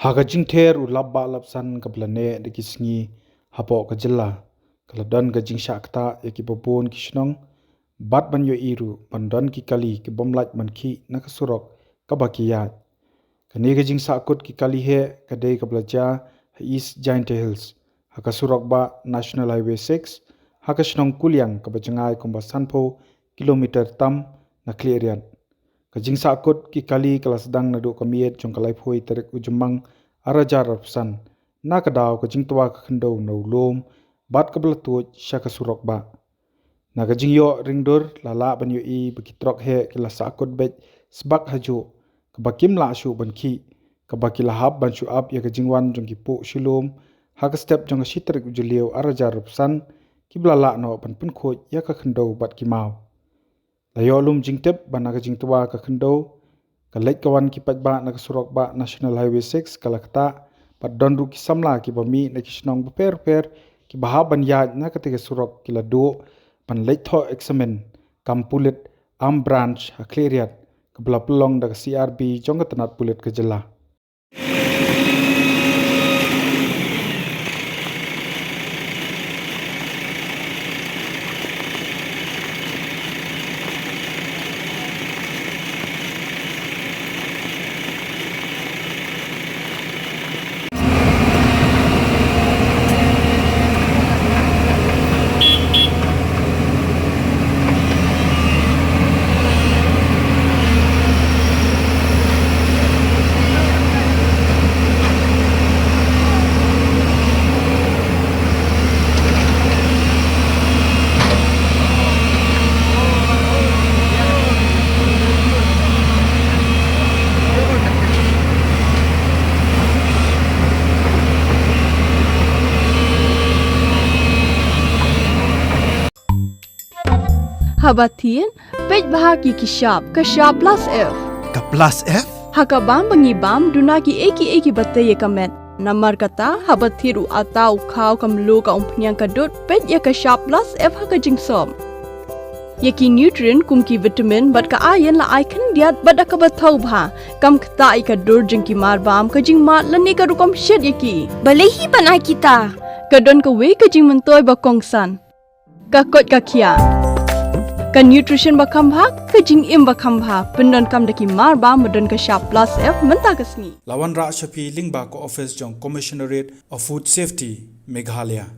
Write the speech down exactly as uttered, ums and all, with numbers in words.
Ha ka jingther u lap bah lap san kaba la neh da ki sngi hapoh ka jylla, ka la don ka jingshah ktah ïa kiba bun ki shnong, bad ban ïohi ruh ban don ki kali ki bym lait ban khih na ka surok kaba ki ïaid. Kane ka jingsahkut ki kali heh ka dei kaba la jia ha East Jaintia Hills, ha ka surok bah National Highway six, ha ka shnong Kuliang kaba jngai kumba sanphew kilometer tam na Khliehriat. Ka jingsahkut ki kali ka la sdang naduh ka miet jong ka laiphew tarik u Jymmang ar hajar arphew san, na ka daw ka jingtwa ka khyndew na u lum bad kaba la tuid sha ka surok bah. Na ka jingïoh ringdur, la lah ban ïohi ba ki trok heh ki la sahkut beit sbak hajuh, kaba kim lah shuh ban khih, kaba ki la hap ban shu ap ïa ka jingwan jong ki puh shilum ha ka step jong ka shi tarik u Jylliew ar hajar arphew san, kiba la lah noh ban pynkhuid ïa ka khyndew bad ki maw. La ïoh lum jingtip ba na ka jingtwa ka khyndew, ka leit ka wan ki paidbah na ka surok bah National Highway six ka la ktah, bad don ruh ki samla kiba mih na ki shnong bapher bapher kiba hap ban ïaid na katei ka surok ki la duh ban leit thoh eksamin kam pulit Arm Branch ha Khliehriat, kaba la pynlong da ka C R B jong ka tnat pulit ka jylla. Haba thied, peit bha ïa ki shap, ka shap plus F. Ka plus F? Ha ka bam ba ngi bam, duna kiei kiei kiba tei ïa ka met. Namar kata, haba thied u atta, u khaw, ka mluh, ka umphniang, ka dud, peit ïa ka shap plus F ha ka jingsop. Ïa ki nutrient kum ki vitamin bad ka iron la ai khyndiat bad da kaba thaw bha, kam ktah ïa ka dur jong ki mar bam, ka jingmad lane ka rukom shet ïa ki. Balei hi ban ai kita? Ka don kawei ka jingmyntoi ba kongsan. Ka koit ka khiah. Ka nutrition ba kham bha, ka jingim ba kham bha, pyndonkam da ki mar bam ba don ka shap plus F mynta ka sngi. La wanrah sha phi lyngba ka office jong Commissionerate of Food Safety, Meghalaya.